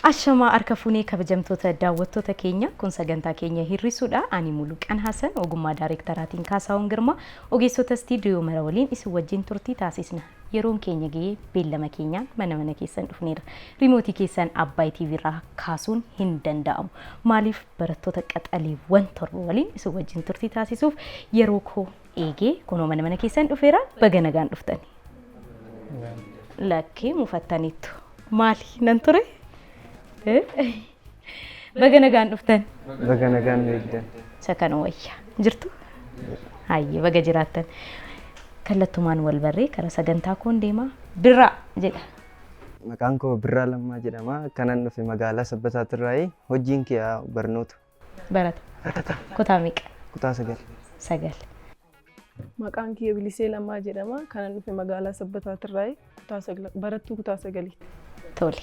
Ashamaa harka fuunee kabajamtoota daawwattoota keenya kun sagantaa keenya hir'isuudha. Ani Muluqan Hasan ogummaa daayirektaraatiin Kaasaawwan Girmaa ogeessota istiidiyoo mara waliin isin wajjin turtii taasisna. Yeroon keenya ga'ee beellama keenyaan mana mana keessan dhufneera. Riimootii keessan Abbaay TV irraa kaasuun hin danda'amu. Maaliif barattoota qaxaleewwan torba waliin isin wajjin turtii taasisuuf yeroo koo eegee kunoo mana mana keessan dhufeera baga nagaan dhuftani. Lakkee mufattaniittu. Maali nan ture? Baga nagaan dhuftan. Baga nagaan nu eegdan. Isa kana wayya. Jirtu? Hayyee baga jiraattan. Kallattumaan wal barree karaa sagantaa koon deemaa. Birraa jedha. Maqaan koo Birraa Lammaa jedhama. Kanan dhufe magaalaa Sabbataatirraayi. Hojiin kee barnoota. Barata. Kutaa meeqa? Kutaa 9. 9. Maqaan kiyya Bilisee Lammaa jedhama. Kanan dhufe magaalaa Sabbataatirraayi. Barattuu kutaa 9ti. Tole.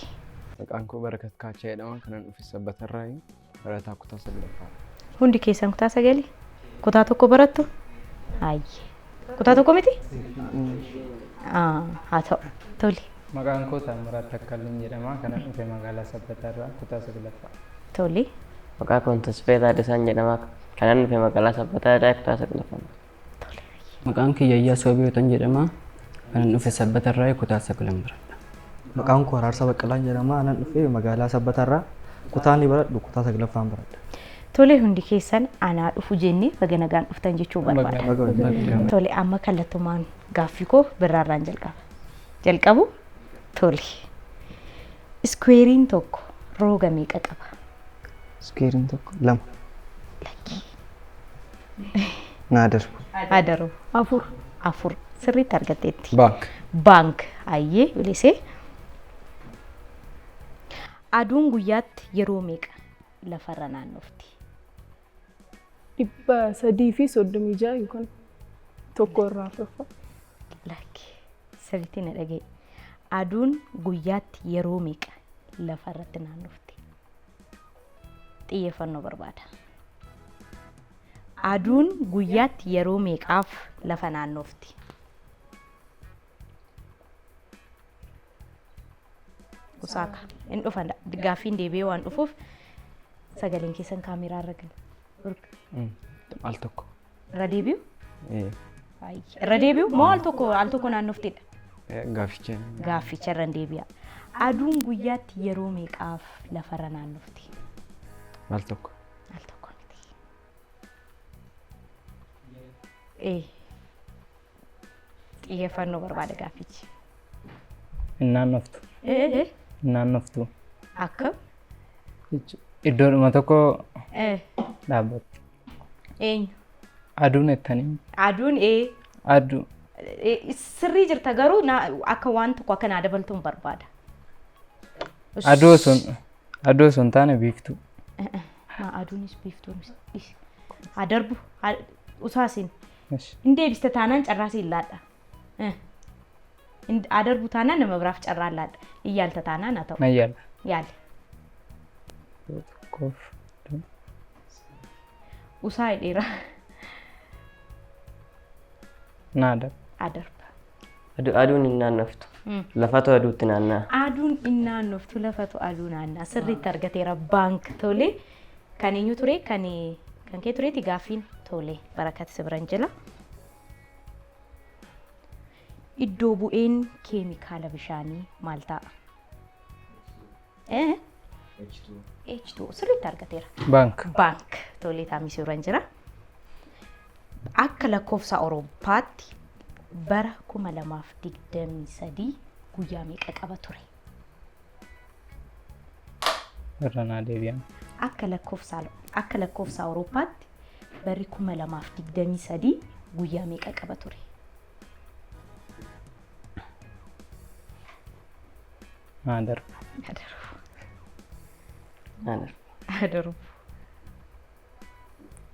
Maqaan koo Barakat Kaachaa jedhama. Kanan dhufe Sabbatarraayi. Barataa kutaa 9ffaa. Hundi keessan kutaa 9? Kutaa 1 barattu? Hayyee. Kutaa 1 miti? Haa ta'u. Tole. Maqaan koo Taammiraat Takkaalliin jedhama. Kanan dhufe magaalaa Sabbatarraa kutaa 9ffaa. Tole. Maqaa koon Tasfaayee Taaddasaan jedhama. Kanan dhufe magaalaa Sabbatarraa kutaa 9ffaa. Tole. Maqaan kiyya Iyyaasuu Abiyootan jedhama. Kanan dhufe Sabbatarraa kutaa 9 baradha. Maqaan koo Araarsaa Baqqalaan jedhama. Anan dhufe magaalaa Sabbatarraa kutaa ni baradhu kutaa 9ffaan baradha. Tole hundi keessan anaa dhufu jennee baga nagaan dhuftan jechuu barbaada. Tole amma kallattumaan gaaffii koo Birraarraan jalqaba. Jalqabu? Tole. Iskuweeriin tokko rooga meeqa qaba? Iskuweeriin tokko 2. Lakkii. Naa darbu. Haa darbu. 4. 4. Sirriitti argatteetti. Baank. Baank. Hayyee bilisee. Aduun guyyaatti yeroo meeqa lafarra naannofti? 336 yookaan tokko irraa afuraffaa. Lakki. Sirriitti na dhaga'i. Aduun guyyaatti yeroo meeqa lafarratti naannofti? Xiyyeeffannoo barbaada. Aduun guyyaatti yeroo meeqaaf lafa naannofti? Usaaka. Hin dhufa gaaffiin deebi'ee waan dhufuuf sagaleen keessan kaameraa irra gala. Al tokko. Irra deebi'u? Irra deebi'u? Moo al tokko al tokko naannoftidha? Gaafficha. Gaafficha irra hin deebi'a. Aduun guyyaatti yeroo meeqaaf lafarra naannofti? Al tokko. Al tokko miti. Xiyyeeffannoo barbaada gaaffichi. Hin naannoftu. Hin naannoftu. Akkam? Iddoodhuma tokko dhaabbatti. Eenyu? Aduun jettanii. Aduun ee. Aduu. Sirrii jirta garuu akka waan tokko akka naa dabaltuun barbaada. Aduu osoo hin taane biiftuu. Maa aduunis biiftuunis haa darbu usaasin. Hin deebiste taanaan carraa siin laadha. Haa darbu taanaan nama biraaf carraa laadha. Hin yaalta taanaan haa ta'u. Nan yaala. Yaali. Tokkoof. Usaa hidheera. Naa darba. Haa darba. Aduun hin naannoftu. Lafatu aduutti naanna'a. Aduun hin naannoftu lafatu aduu naanna'a. Sirriitti argateera baank tole. Kan eenyu ture? Kan kan kee tureeti gaaffiin tole. Barakat si biran jira. Iddoo bu'een keemikaala bishaanii maal ta'a? H2O sirriitti argateera. Baank. Baank tole taamii si biran jira. Akka lakkoofsa Awurooppaatti bara 2023 guyyaa meeqa qaba ture? Irra naa deebi'ama. Akka lakkoofsa akka lakkoofsa Awurooppaatti barri 2023 guyyaa meeqa qaba ture? Naa darbu. Haa darbu. Naa darbu. Haa darbu.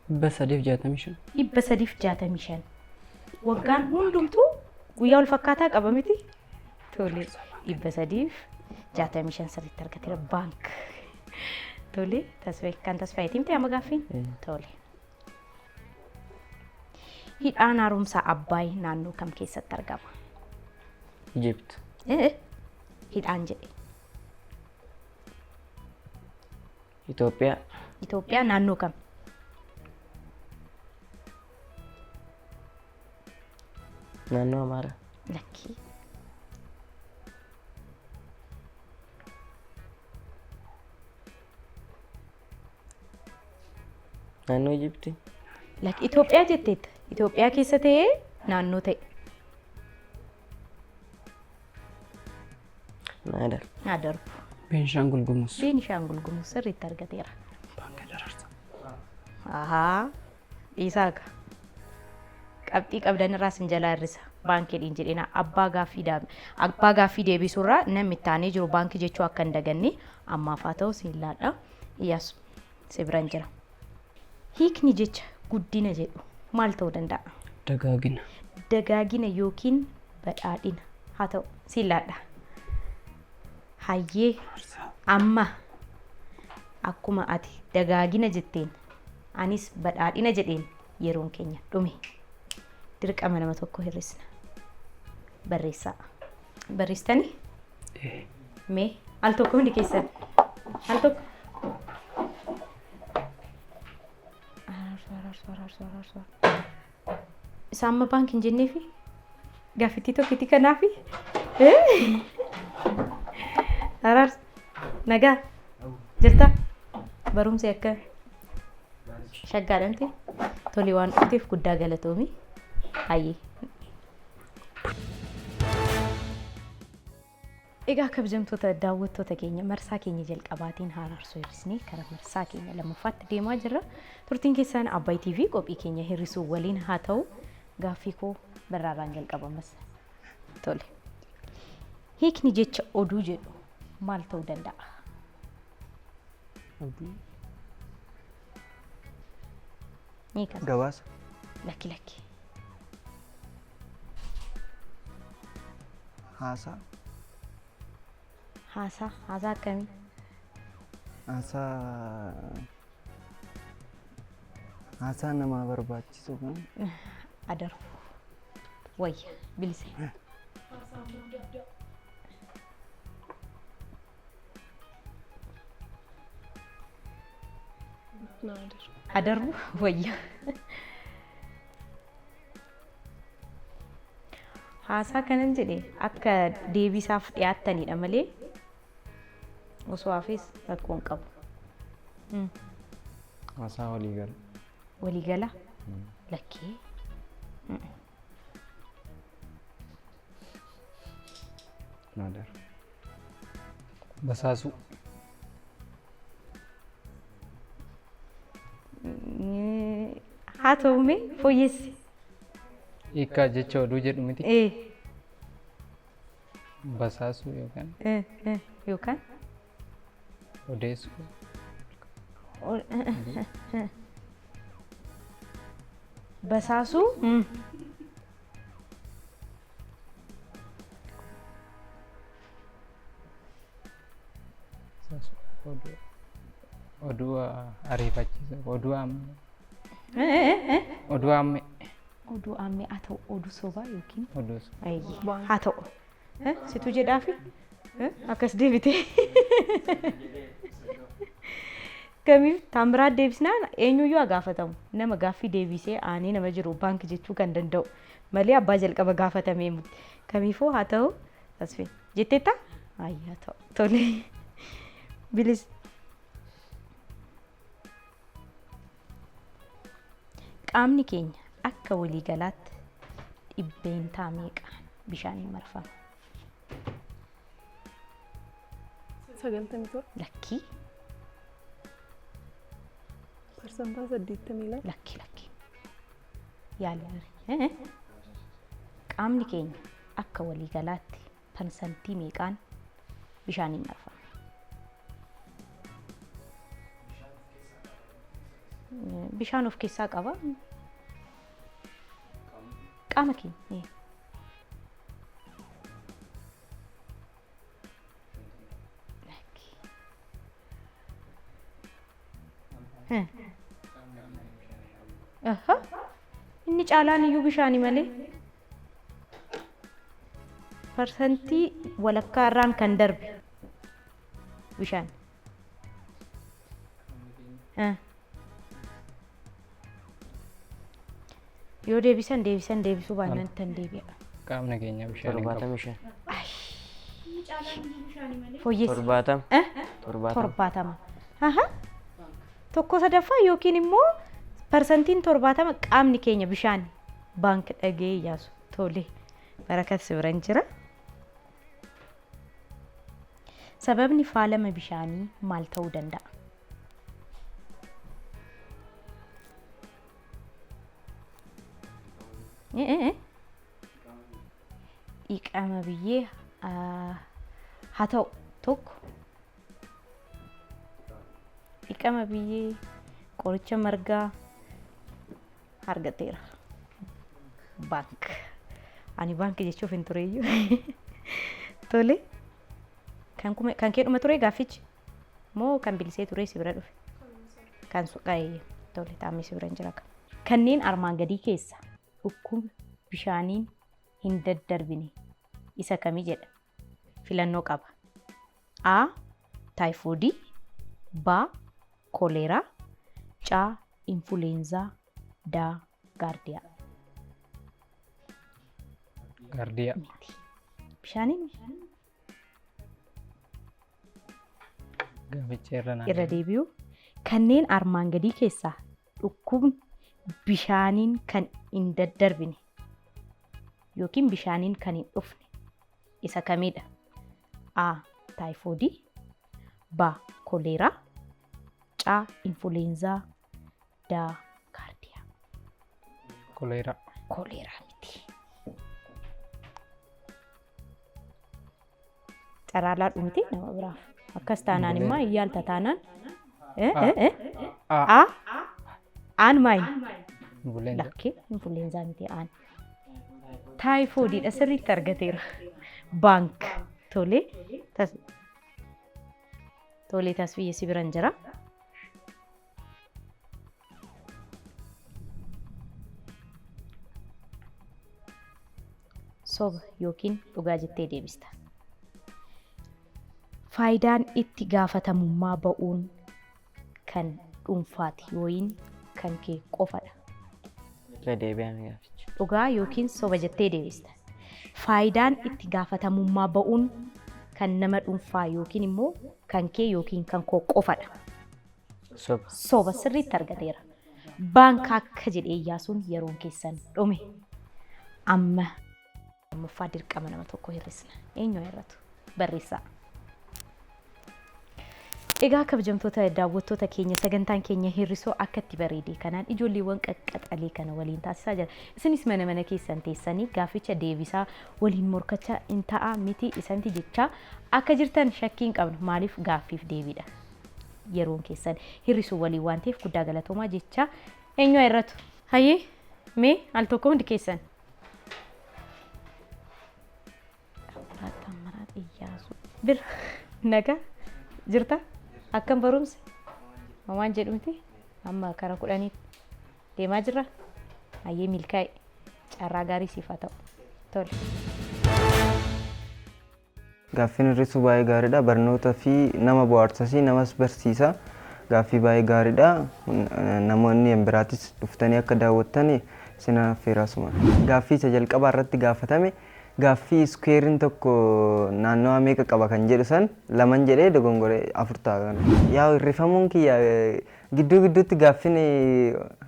365. 365. Waggaan hundumtuu guyyaa wal fakkaataa qaba miti? Tole. 365 sirriitti argateera. Baank. Tole. Kan Tasfaayeetiin ta'e amma gaaffiin? Tole. Hidhaan haaromsaa Abbaay naannoo kam keessatti argama? Ijipt. Hidhaan jedhe. Itoophiyaa. Itoophiyaa naannoo kam? Naannoo Amaaraa. Lakkii. Naannoo Ijiptii. Lakki Itoophiyaa jetteetta. Itoophiyaa keessa ta'ee naannoo ta'e. Naa darbu. Naa darbu. Beenishaangul Gumuz. Beenishaangul Gumuz sirriitti argateera. Ahaa. Dhiisaa gaa. Qabxii qabdan irraa sin jalaa hir'isa. Baankiidhiin jedhina abbaa gaaffii abbaa gaaffii deebisuurraa namni itti aanee jiru baankii jechuu akka hin daganne ammaaf haa ta'u siin laadha. Iyyaasu si biran jira. Hiikni jecha guddina jedhu maal ta'uu danda'a? Dagaagina. Dagaagina yookiin badhaadhina haa ta'u siin laadha. Hayyee amma akkuma ati dagaagina jetteen anis badhaadhina jedheen yeroon keenya dhume. Dirqama nama tokko hir'isna. Barreessaa. Barreessitanii? Mee al tokko hundi keessan. Al tokko. Araarsoo, araarsoo, araarsoo, araarsoo. Isa amma baankii hin jenneefi? Gaaffittii tokkitti kanaafi? Araarsa. Nagaa. Jirta? Barumsi akka shaggaadhamte tole waan dhufteef guddaa galatoomi. Hayyee. Egaa kabajamtoota daawwattoota keenya marsaa keenya jalqabaatiin haaraarsoo hir'isnee kara marsaa keenya lammaffaatti deemaa jirra. Turtiin keessan Abbaay TV qophii keenya hir'isuu waliin haa ta'u gaaffii koo barraarraan jalqabamas. Tole. Hiikni jecha oduu jedhu maal ta'uu danda'a? Oduu. Hiika. Gabaasa. Lakki lakki. Haasaa. Haasaa haasaa akkamii? Haasaa. Haasaa nama barbaachisu kan. Adarbu. Wayya bilise. Naa darbu. Adarbu wayya. Haasaa kanan jedhe akka deebisaaf dhiyaattanidha malee osoo hafees rakkoo hin qabu. Haasaa waliigala. Waliigala lakkee. Naa darbu. Basaasuu. Haa ta'u mee fooyyessi. Hiikkaa jecha oduu jedhu miti. Ee, Basaasuu yookaan ee, ee, yookaan odeessuu. Basaasuu. Basaasuu oduu oduu ariifachiisa oduu ammee oduu ammee Oduu ammee haa ta'u oduu sobaa yookiin oduu sobaa. Ayyee haa ta'u. Situ jedhaafi akkas deebite. Kamiif Taamiraat deebisnaan eenyuyyuu haa gaafatamu. Nama gaaffii deebisee aanee nama jiru baanki jechuu kan danda'u malee abbaa jalqaba gaafatamee miti. Kamiifuu haa ta'u Tasfee jetteetta? Ayyee haa ta'u tole. Bilis. Qaamni keenya akka waliigalaatti dhibbeentaa meeqaan bishaaniin marfama? 97. Lakkii. Parsantaa 82. Lakki lakki. Yaali. Eh? Qaamni keenya akka waliigalaatti parsantii meeqaan bishaaniin marfama? Bishaan of keessaa qaba. Qaama keenya. Aha. Inni caalaan iyyuu bishaani malee. Parsantii walakkaa irraan kan darbe bishaan. Yoo deebisan deebisan deebisuu baannaan tan deebi'a. Qaamni keenya bishaan hin qabu. 75. Fooyyessi. 70. Eh? 70. 70. Aha. 1/3 yookiin immoo parsantiin 70 qaamni keenya bishaan baank dhagee Iyyaasu. Tole. Barakat si biran jira. Sababni faalama bishaanii maal ta'uu danda'a? Dhiqama biyyee haa ta'u tokko dhiqama biyyee qoricha margaa argateera. Baank. Ani baank jechuuf hin tureyyuu. Tole. Kan kee dhuma ture gaaffichi? Moo kan bilisee ture si bira dhufe? Kan suqaa'ee tole taa'amee si bira hin jira. Kanneen armaan gadii keessa dhukkuba bishaaniin hin daddarbine isa kamii jedha? Filannoo qaba. A. Taayifoodii. B. Koleeraa. C. Infuleenzaa. D. Gaardiyaa. Gaardiyaa. Miti. Bishaaniin Gaaficha irra naan irra deebi'u. Kanneen armaan gadii keessaa dhukkubni bishaaniin kan hin daddarbine yookiin bishaaniin kan hin dhufne isa kamidha? A. Taayifoodii. B. Koleeraa. C. Infuleenzaa. D. Gaardiyaa. Koleeraa. Koleeraa miti. Carraa dhumti nama biraaf. Akkas taanaan immoo yaalta taanaan. A. A. Aan maayin? Infuleenzaa. Lakkee infuleenzaa miti aan. Taayifoodiidha sirriitti argateera. Baank. Tole. Tole tasfiyye si biran jira. Soba yookiin dhugaa jettee deebista. Faayidaan itti gaafatamummaa ba'uun kan dhuunfaati yookiin kan kee qofadha. Irra deebi'ame gaaficha. Dhugaa yookiin soba jettee deebista. Faayidaan itti gaafatamummaa ba'uun kan nama dhuunfaa yookiin immoo kan kee yookiin kan koo qofadha. Soba. Soba sirriitti argateera. Baanka akka jedhee Iyyaasuun yeroon keessan dhume. Amma lammaffaa dirqama nama tokko hir'isna. Eenyu hir'atu? Barreessaa. Egaa kabajamtoota daawwattoota keenya sagantaan keenya hir'isoo akka itti bareede kanaan ijoolleewwan qaqqaxalee kana waliin taasisaa jira. Isinis mana mana keessan teessanii gaafficha deebisaa waliin morkachaa hin ta'a miti isanti jechaa akka jirtan shakkii hin qabnu. Maaliif gaaffiif deebiidha? Yeroon keessan hir'isuu waliin waan ta'eef guddaa galatoomaa jechaa eenyu hir'atu? Hayyee mee al tokko hundi keessan. Taammiraat Iyyaasuu. Bira nagaa jirta? Akkam barumsa? Waan jedhumti amma kara 10 deemaa jirra. Hayyee milkaa'e carraa gaarii siif haa ta'u. Tole. Gaaffiin hir'isuu baay'ee gaariidha. Barnoota fi nama bohaarsas namas barsiisa. Gaaffii baay'ee gaariidha. Namoonni biraatis dhuftanii akka daawwattan isin affeera asuma. Gaaffii isa jalqabaa irratti gaafatame gaaffii iskuweeriin tokko naannawaa meeqa qaba kan jedhu san 2 jedhee dogongoree 4 ta'a kana. Yaa hir'ifamuun kiyya gidduu gidduutti gaaffiin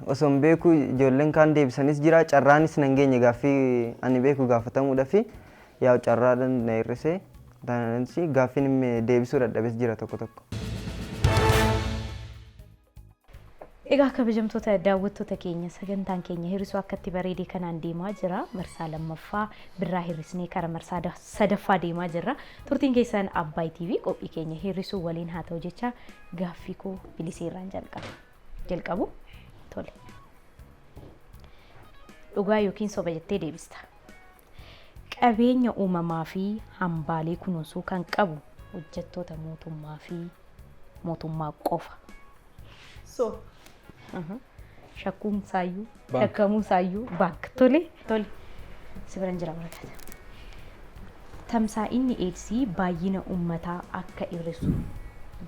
osoo hin beeku ijoolleen kaan deebisanis jira. Carraanis nan geenye gaaffii ani beeku gaafatamuudhaaf yaa carraadhaan na hir'isee gaaffiin deebisuu dadhabes jira tokko tokko. Egaa kabajamtoota daawwattoota keenya sagantaan keenya hir'isuu akka itti bareedee kanaan deemaa jira. Marsaa lammaffaa birraa hir'isnee kara marsaa sadaffaa deemaa jirra. Turtiin keessan Abbaay TV qophii keenya hir'isuu waliin haa ta'u jecha gaaffii koo biliseerraan jalqaba. Jalqabu tole. Dhugaa yookiin soba jettee deebista. Qabeenya uumamaa fi hambaalee kunuunsuu kan qabu hojjettoota mootummaa fi mootummaa qofa. So. Shakkuun saayyuu, shakkamuun saayyuu, baank. Tole, tole. Si biran jira barakata. Tamsaa'inni eedsii baay'ina uummataa akka hir'isu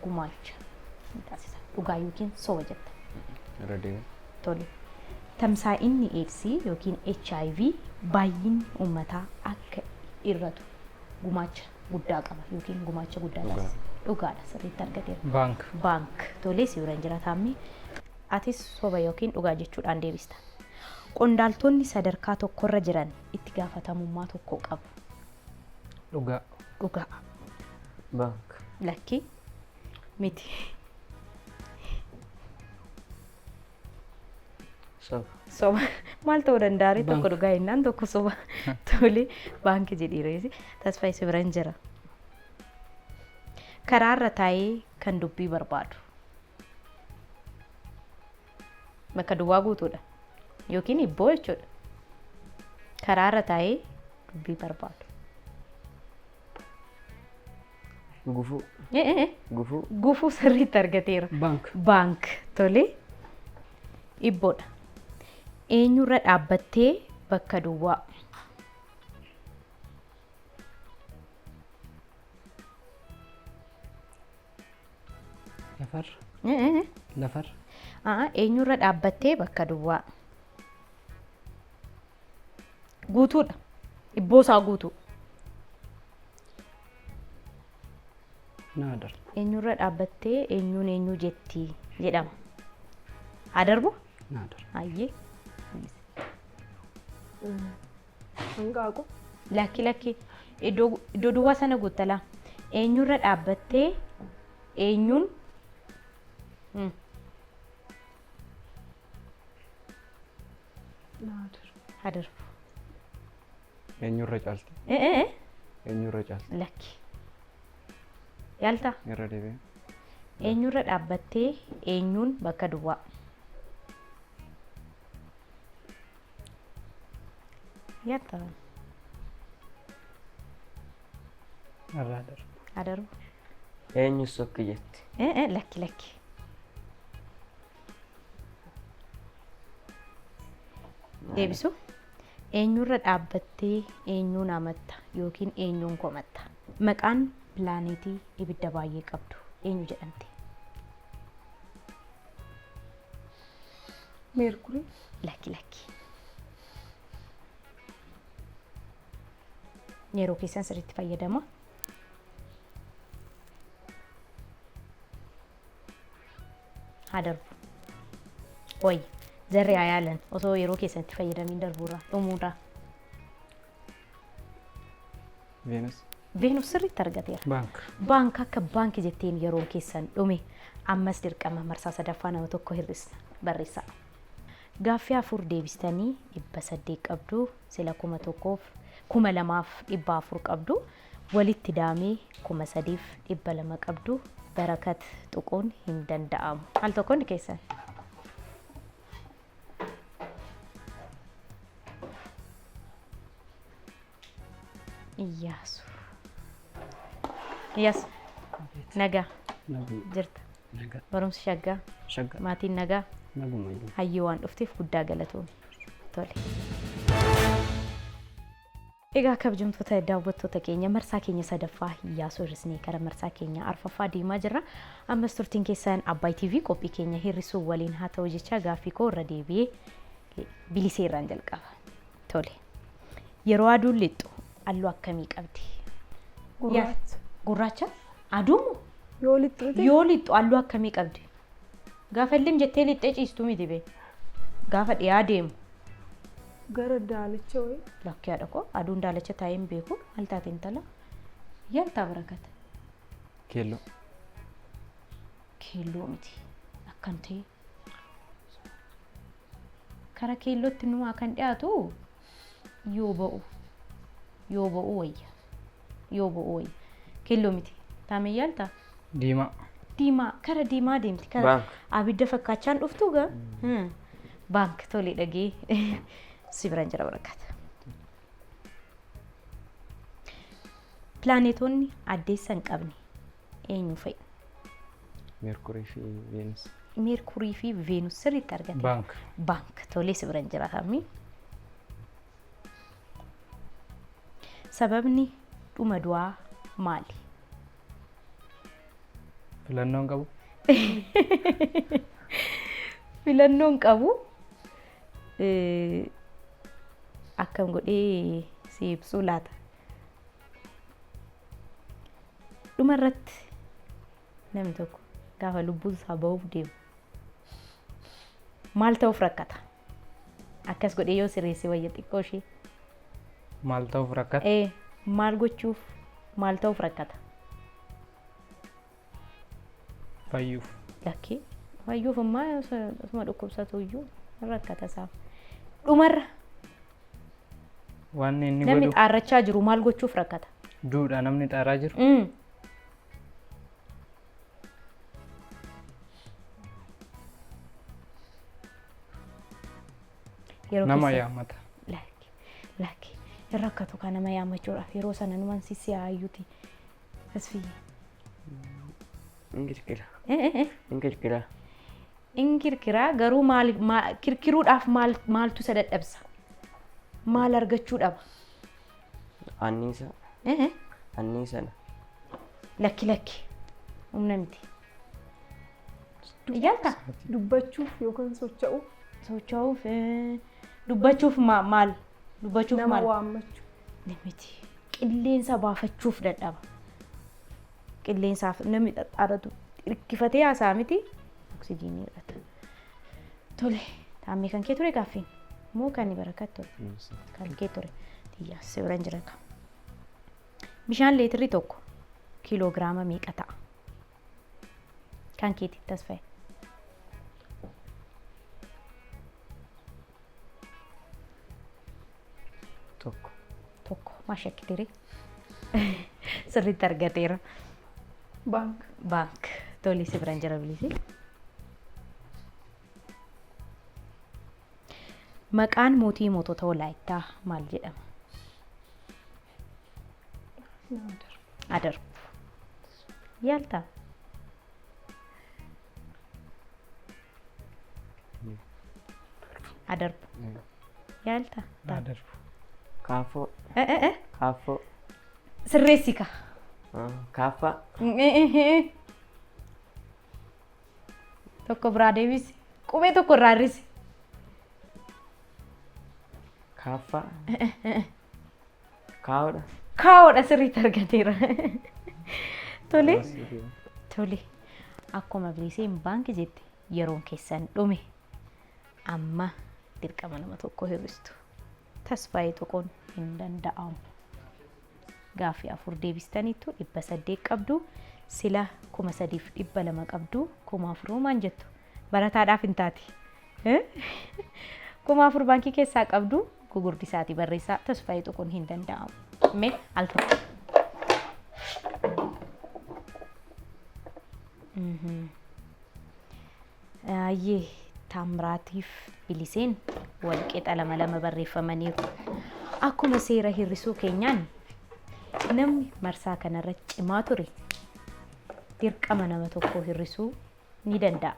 gumaacha ni taasisa. Dhugaa yookiin soba jetta? Irra deebiin. Tole. Tamsaa'inni AIDS yookiin HIV baay'inni uummataa akka hir'atu gumaacha guddaa qaba yookiin gumaacha guddaa taasisa. Dhugaadha, sirriitti argateera. Baank. Baank. Tolee, si biraan jira taammee. Atis soba yookiin dhugaa jechuudhaan deebista. Qondaaltonni sadarkaa tokkorra jiran itti gaafatamummaa tokko qabu. Dhugaa. Dhugaa. Baank. Lakki miti. Soba. Soba. Maal ta'uu danda'a ree? Tokko dhugaa jennaan tokko soba. Tole, baankii jedhiireesi. Tasfaayee, si biraan jira. Karaarra taa'ee kan dubbii barbaadu. Bakka duwwaa guutuudha. Yookiin hibboo jechuudha. Karaarra taa'ee dubbii barbaadu. Gufuu. Eh, eh, eh. Gufuu. Gufuu, sirriitti argateera. Baank. Baank. Tole. Hibboodha. Eenyurra dhaabbattee bakka duwwaa? Lafarra. Eh, eh, eh. Lafarra. Aa, eenyurra dhaabbattee bakka duwwaa? Guutuudha. Hibboo isaa guutuu. Naa darbu. Eenyurra dhaabbattee eenyuun eenyuu jetti jedhama. Haa darbu? Naa darbu. Ayyee. Hanqaaquu. Lakki, lakki, iddoo duwwaa sana guuttalaa. Eenyurra dhaabbattee eenyuun Naa darbu. Haa darbu. Eenyurra caalti? Eh, eh, eh. Eenyurra caalti? Lakki. Yaaltaa? Irra deebiin. Eenyurra dhaabbattee eenyuun bakka duwwaa? Yaaltaa? Irraa darbu. Haa darbu. Eenyu sokki jetti? Eh, eh, lakki, lakki. Deebisu. Eenyurra dhaabbattee eenyuun amatta yookiin eenyuun komatta? Maqaan pilaaneetii ibidda baay'ee qabdu eenyu jedhamti? Meerkurii. Lakki, lakki. Yeroo keessan sirriitti fayyadama. Haa darbu. Wayi, jarri haa yaalan osoo yeroo keessan itti fayyadamiin darbuurraa dhumuurraa. Veenus. Veenus, sirriitti argateera. Baank. Baank, akka baankii jetteen yeroon keessan dhume. Ammas dirqama marsaa sadaffaa nama tokko hir'isna, barreessaa. Gaaffii afur deebistanii 800 qabdu, sila 1000f 2400 qabdu, walitti daamee 3200 qabdu. Barakat tuquun hin danda'amu. Al tokkoon keessan. Iyyaasu. Iyyaasu. Nagaa. Naguma. Jirta. Nagaa. Barumsi shaggaa. Shaggaa. Maatiin nagaa. Naguma iyyuu. Hayyuu, waan dhufteef guddaa galatoomi. Tole. Egaa kabajamtoota daawwattoota keenya, marsaa keenya sadaffaa Iyyaasuu hir'isnee gara marsaa keenya arfaffaa deemaa jirra. Ammas turtiin keessan Abbaay TV qophii keenya hir'isuu waliin haa ta'u jecha gaaffii koo irra deebi'ee bilisee irraan jalqaba. Tole. Yeroo aduun lixxu halluu akkamii qabdi? Gurraacha. Gurraacha? Aduun Yoo lixxu miti. Yoo lixxu halluu akkamii qabdi? Gaafa illee jettee lixxee ciistu miti bee. Gaafa dhiyaa deemu. Gara daalacha wayii. Lakkii haadha koo, aduun daalacha taa'ee hin beeku. Maal taate intala? Yaaltaa, Barakata? Keelloo. Keelloo miti. Akkam ta'e? Kara keellootti numaa kan dhiyaatu yoo ba'u. Yoo ba'u wayya. Yoo ba'u wayya. Keelloo miti. Taamee, yaaltaa? Diimaa. Diimaa, kara diimaa deemti. Kara Baank. abidda fakkaachaan dhuftu gaa. Baank, tole, dhagee si biraan jira, Barakata. Pilaaneetonni addeessa hin qabne eenyu fa'i? Meerkurii fi Veenus. Meerkurii fi Veenus, sirriitti argate. Baank. Baank, tolee, si biraan jira taamii. Sababni dhuma du'aa maali? Filannoon qabu. Filannoon qabu akkam godhee si ibsuu laata? Dhuma irratti namni tokko gaafa lubbuun isaa ba'uuf deemu maal ta'uuf rakkata? Akkas godhee yoo sirreesse wayya xiqqoo ishee. Maal ta'uuf rakkata? Ee, maal gochuuf maal ta'uuf rakkata? Fayyuuf. Lakkii fayyuuf immoo osuma dhukkubsatu iyyuu hin rakkata isaaf. Dhumarra Waan inni namni godhu xaarrachaa jiru maal gochuuf rakkata? duudha namni xaaraa jiru. Yeroo Nama keessa- yaammata. Lakki lakki hin rakkatu kan nama yaammachuudhaaf yeroo sana numan sissiyaayyuuti. Tasfiyye. Hin kirkira. Eh, eh, eh. Hin kirkira. In kirkiraa garuu maal kirkiruudhaaf maal maaltu isa dadhabsa? Maal argachuu dhaba? Anniisa. Eh, eh. Anniisadha. Lakki lakki humna miti. Yaalta Dubbachuuf yookaan socho'uuf socho'uuf dubbachuuf maal dubbachuuf nama maal waammachuu. miti qilleensa baafachuuf dadhaba. Qilleensaaf namni xaxxaaratu hirkifatee haasa'a miti oksijiinii hir'ata. Tole taammee kan kee ture gaaffiin moo kan Barakat ture? Kan kee ture. Xiyyaas si biran jira kam. Bishaan leetirri tokko kiiloogiraama meeqa ta'a? Kan keeti Tasfaye. Tokko. Tokko maa shakkitire? Sirriitti argateera. Baank. Baank. Tole si biran jira bilisi. Maqaan mootii mootota Walaayittaa maal jedhama? Adarbu. Yaaltaa? Adarbu. Yaaltaa? Adarbu. Kaafoo. Eh, eh, eh. Kaafoo. Sirreessi ka. Kaaffaa. Tokko biraa deebisi. Qubee tokko irraa hir'isi. Kaaffaa. Kaa'oodha. Kaa'oodha sirriitti argateera. Tole. Tole. Akkuma biliseen baankii jette yeroon keessan dhume. Amma dirqama nama tokko hir'istu. Tasfaayee tuquun hin danda'amu. Gaaffii 4 deebistaniittu 800 qabdu. Sila 3200 qabdu 4000 maan jettu. Barataadhaaf hin taate. 4000 baankii keessaa qabdu gugurdisaati barreessaa Tasfaayee tuquun hin danda'amu. Mee al tokko. Ayyee Taamiraatiif Biliseen wal qixa lama lama barreeffamaniiru. Akkuma seera hir'isuu keenyaan namni marsaa kanarra cimaa ture dirqama nama tokko hir'isuu ni danda'a.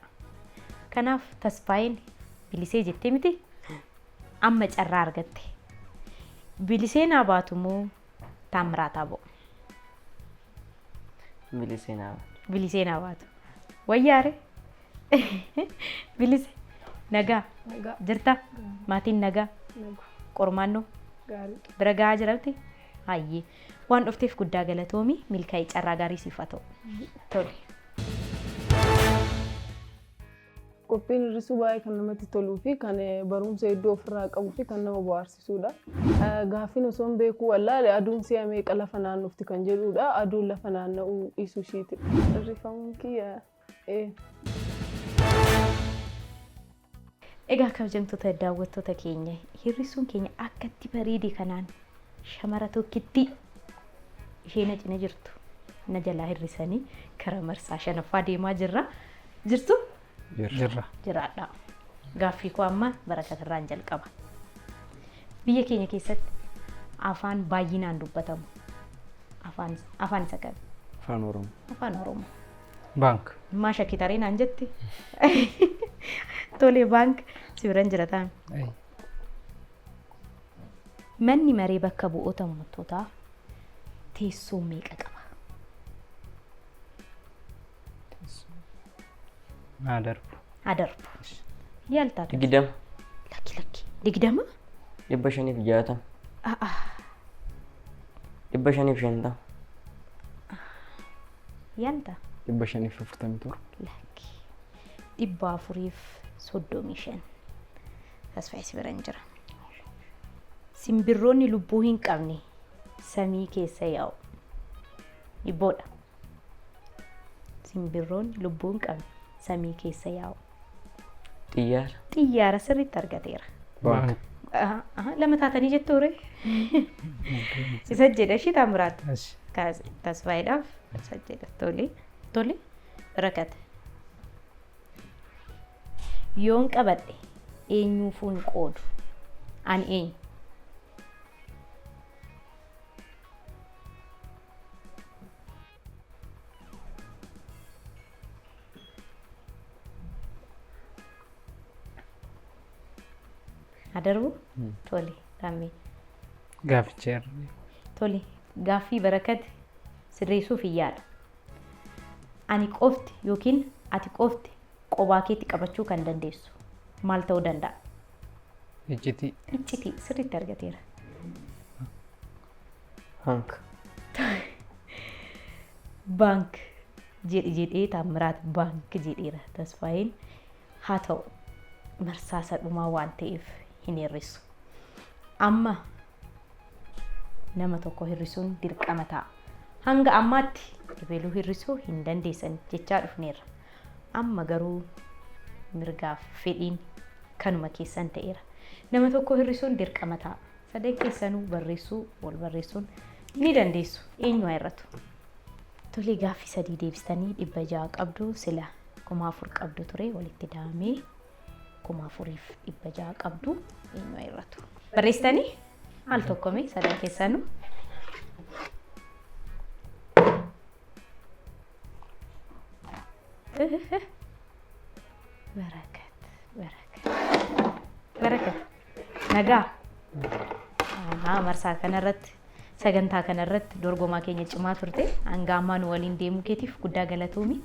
Kanaaf Tasfaayeen Bilisee jettee miti amma carraa argatte. Biliseen haa baatu moo Taamiraat haa ba'u? Biliseen haa baatu. Biliseen haa baatu. Wayyaare? Bilise nagaa Nagaa. jirta? Maatiin nagaa? Nagaa. Qormaannoo Gaariidha. bira gahaa jiramti? Hayyee waan dhufteef guddaa galatoomi milkaa'ii carraa gaarii siif haa ta'u. Tole. Qophiin hir'isuu baay'ee kan namatti toluu fi kan barumsa hedduu ofirraa qabuu fi kan nama bohaarsisuudha. Gaaffiin osoo hin beekuu wallaale aduun si'a meeqa lafa naannofti kan jedhudha. Aduun lafa naanna'uu dhiisuu ishiiti. Hir'ifamuun kiyya Egaa kabajamtoota daawwattoota keenya hir'isuun keenya akka itti bareede kanaan shamara tokkitti ishee na cina jirtu na jalaa hir'isanii kara marsaa shanaffaa deemaa jirra. Jirtu? Jirra. Jiraadha. Gaaffii koo amma Barakatirraan jalqaba. Biyya keenya keessatti afaan baay'inaan dubbatamu afaan afaan isa kami? Afaan Oromoo. Afaan Oromoo. Baank. Maa shakkitaree naan jette? Tole baank si biran jira taa'ame. Manni maree bakka bu'oota uummattootaa teessoo meeqa qaba? Haa darbu. Haa darbu. Yaaltaa. 20. Lakki lakki. 20? 560. 550. Yaaltaa. 547. Lakki. 435. Tasfaayee si bira hin jira. Simbirroonni lubbuu hin qabne samii keessa yaa'u. Dhibboodha. Simbirroonni lubbuu hin qabne samii keessa yaa'u. Xiyyaara. Xiyyaara sirriitti argateera. Baank. Lama taatanii jettu ture. Isa jedha ishii Taamiraat. Tasfaayeedhaaf isa jedha. Tole. Tole. Barakate. Yoon qabadhe eenyuufuu hin qoodu. Ani eenyu? Adarbu? Tole, Taammee. Gaaficha irra. Tole, gaaffii Barakat sirreessuuf hin yaala. Ani qofti yookiin ati qofti qobaa keetti qabachuu kan dandeessu maal ta'uu danda'a? Iccitii. Iccitii sirriitti argateera. Baank. Baank jedhi jedhee Taammiraat baank jedheera Tasfaayeen. Haa ta'u marsaa isa dhumaa waan ta'eef hin hir'isu. Amma nama tokko hir'isuun dirqama ta'a. Hanga ammaatti ebaluu hir'isuu hin dandeessan jechaa dhufneerra. Amma garuu mirgaaf fedhiin kanuma keessan ta'eera. Nama tokko hir'isuun dirqama ta'a. Sadan keessanuu barreessuu wal barreessuun ni dandeessu. Eenyu haa hir'atu? Tole gaaffii 3 deebistanii 600 qabdu sila 4000 qabdu ture walitti daamee 4600 qabdu eenyu haa hir'atu? Barreessitanii al tokko mee sadan keessanuu. Barakat, barakat, barakat. Nagaa. Marsaa kanarratti sagantaa kanarratti dorgomaa keenya cimaa turte hanga ammaa nu waliin deemuu keetiif guddaa galatoomi.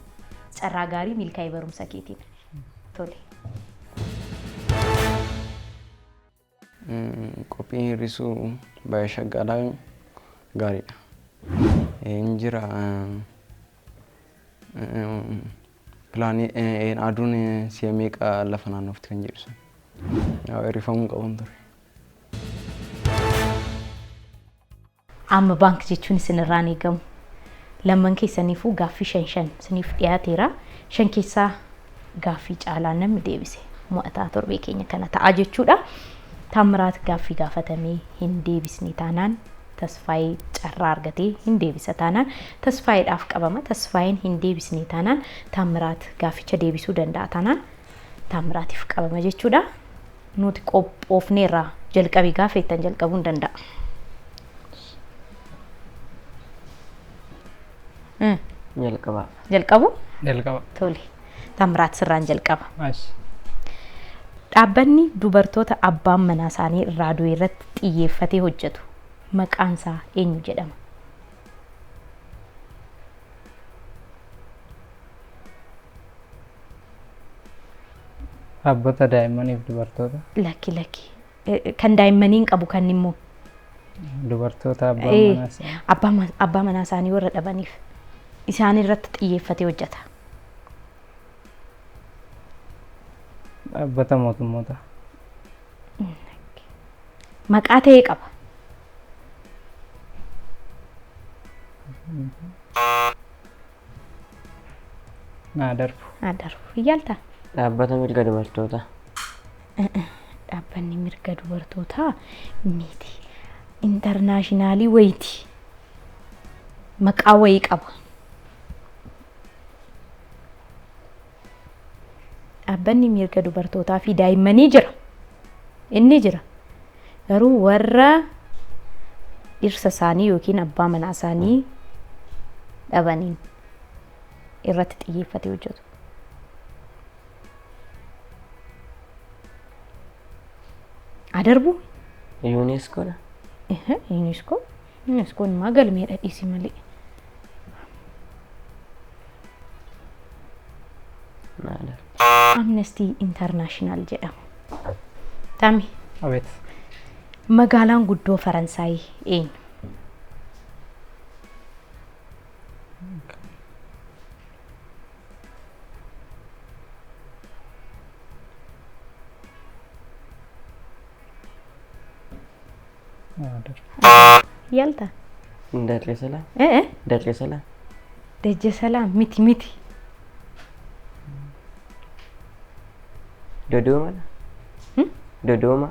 Carraa gaarii milkaa'ee barumsa keetiin. Tole. Qophiin hir'isuu baay'ee shaggaadha gaariidha. Hin jira pilaanii aduun si'a meeqa lafa naannofti kan jedhu sun. Hir'ifamuu qaban ture. Amma baank jechuun isinirraan eegamu. Lamman keessaniifuu gaaffii 5 5 isiniif dhiyaateera. 5 keessaa gaaffii caalaa namni deebise mo'ataa torbee keenya kana ta'a jechuudha. Taammiraat gaaffii gaafatamee hin deebisne taanaan Tasfaayee carraa argatee hin deebisa taanaan Tasfaayeedhaaf qabama. Tasfaayeen hin deebisne taanaan Taammiraat gaafficha deebisuu danda'a taanaan Taammiraatiif qabama jechuudha. Nuti qophoofneerra jalqabii gaafettan jalqabuu hin danda'a. Jalqabaa. Jalqabu? Jalqaba. Tole. Taammiraat sirraan jalqaba. Ashi. Dhaabbanni dubartoota abbaan manaa isaanii irraa du'e irratti xiyyeeffatee hojjetu maqaan isaa eenyu jedhama? Dhaabbata daa'immaniif dubartoota. Lakki lakki. Kan daa'immanii hin qabu kan immoo. Dubartoota abbaan manaa isaanii. Abbaa manaa isaanii warra dhabaniif isaan irratti xiyyeeffatee hojjeta. Dhaabbata mootummoota. Maqaa ta'e qaba. Naa darbu. Naa darbu. Yaalta. Dhaabbata mirga dubartootaa. Dhaabbanni mirga dubartootaa miti. Intarnaashinaalii wayiiti. Maqaa wayii qaba. Dhaabbanni mirga dubartootaa fi daa'immanii jira. Inni jira. Garuu warra dhirsa isaanii yookiin abbaa manaa isaanii dhabaniin irratti xiyyeeffatee hojjetu. Adarbu? Yuuneskoodha. Yuuneeskoo? Yuuneskoon maa galmeedha dhiisi malee. Naada. Amnesty International jedhama. Tami, Abeet. magaalaan guddoo Faransaay eenyu? Naada. Yaalta? Darre Salaam. Eh eh. Darre Salaam. Dajja Salaam miti miti. Dodoma. Dodoma.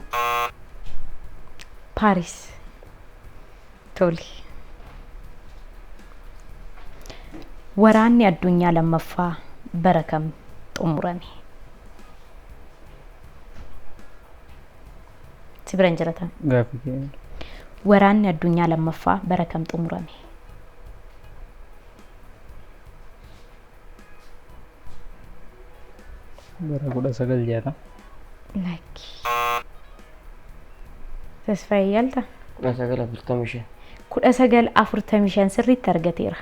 Paaris. Tole. Waraanni addunyaa lammaffaa bara kam xumurame? Si bira hin jiratan. Gaaffii kee. Waraanni addunyaa lammaffaa bara kam xumurame? Bara 1960. Lakki. Tasfaayee yaalta? 1945. 1945 sirriitti argateera.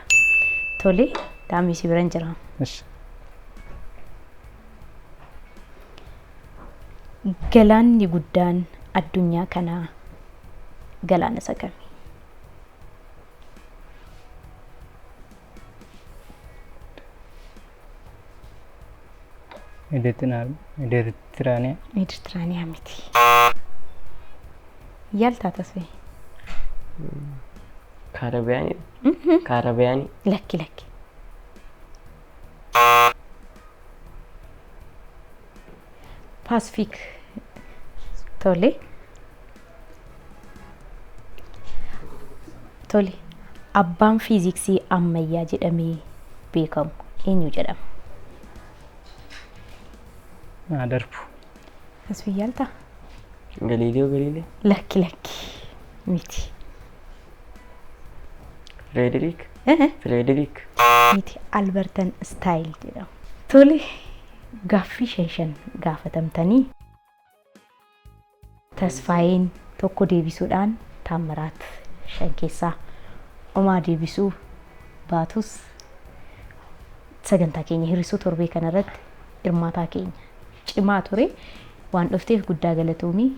Tole, taamii si bira hin jira. Ishi. Galaanni guddaan addunyaa kanaa galaana isa kami? Meeditiraaniyaa. Meeditiraaniyaa miti. Yaaltaa Tasfaayee? Kaarabiyaanii. Kaarabiyaanii. Lakki lakki. Paasifiik. Tole. Tole. Abbaan fiiziksii ammayyaa jedhamee beekamu eenyu jedhama? Naa darbu. Tasfaayee yaaltaa? Galiiliyoo Galiilee. Lakki lakki miti. Firederik. Eh? Firederik. Miti, Albert Einstein jedhama. Tole, gaaffii shan shan gaafatamtanii Tasfaayeen tokko deebisuudhaan Taammiraat shan keessaa homaa deebisuu baatus sagantaa keenya hir'isuu torbee kanarratti hirmaataa keenya cimaa ture waan dhufteef guddaa galatoomii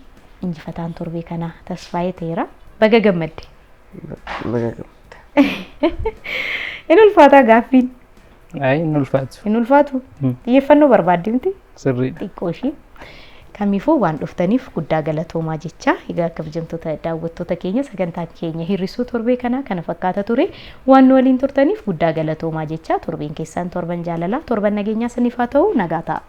injifataan torbee kanaa Tasfaayee ta'eera. Baga gammadde. Baga gammadde. Inni ulfaataa gaaffiin. Ayi inni ulfaatu. Hin ulfaatu. Xiyyeeffannoo barbaaddi miti. Sirriidha. Xiqqoo ishee. Kamiifuu waan dhuftaniif guddaa galatoomaa jecha egaa kabajamtoota daawwattoota keenya sagantaan keenya hir'isuu torbee kanaa kana fakkaata ture waan nu waliin turtaniif guddaa galatoomaa jecha torbeen keessaan torban jaalalaa torban nageenyaa saniif haa ta'u nagaa ta'a.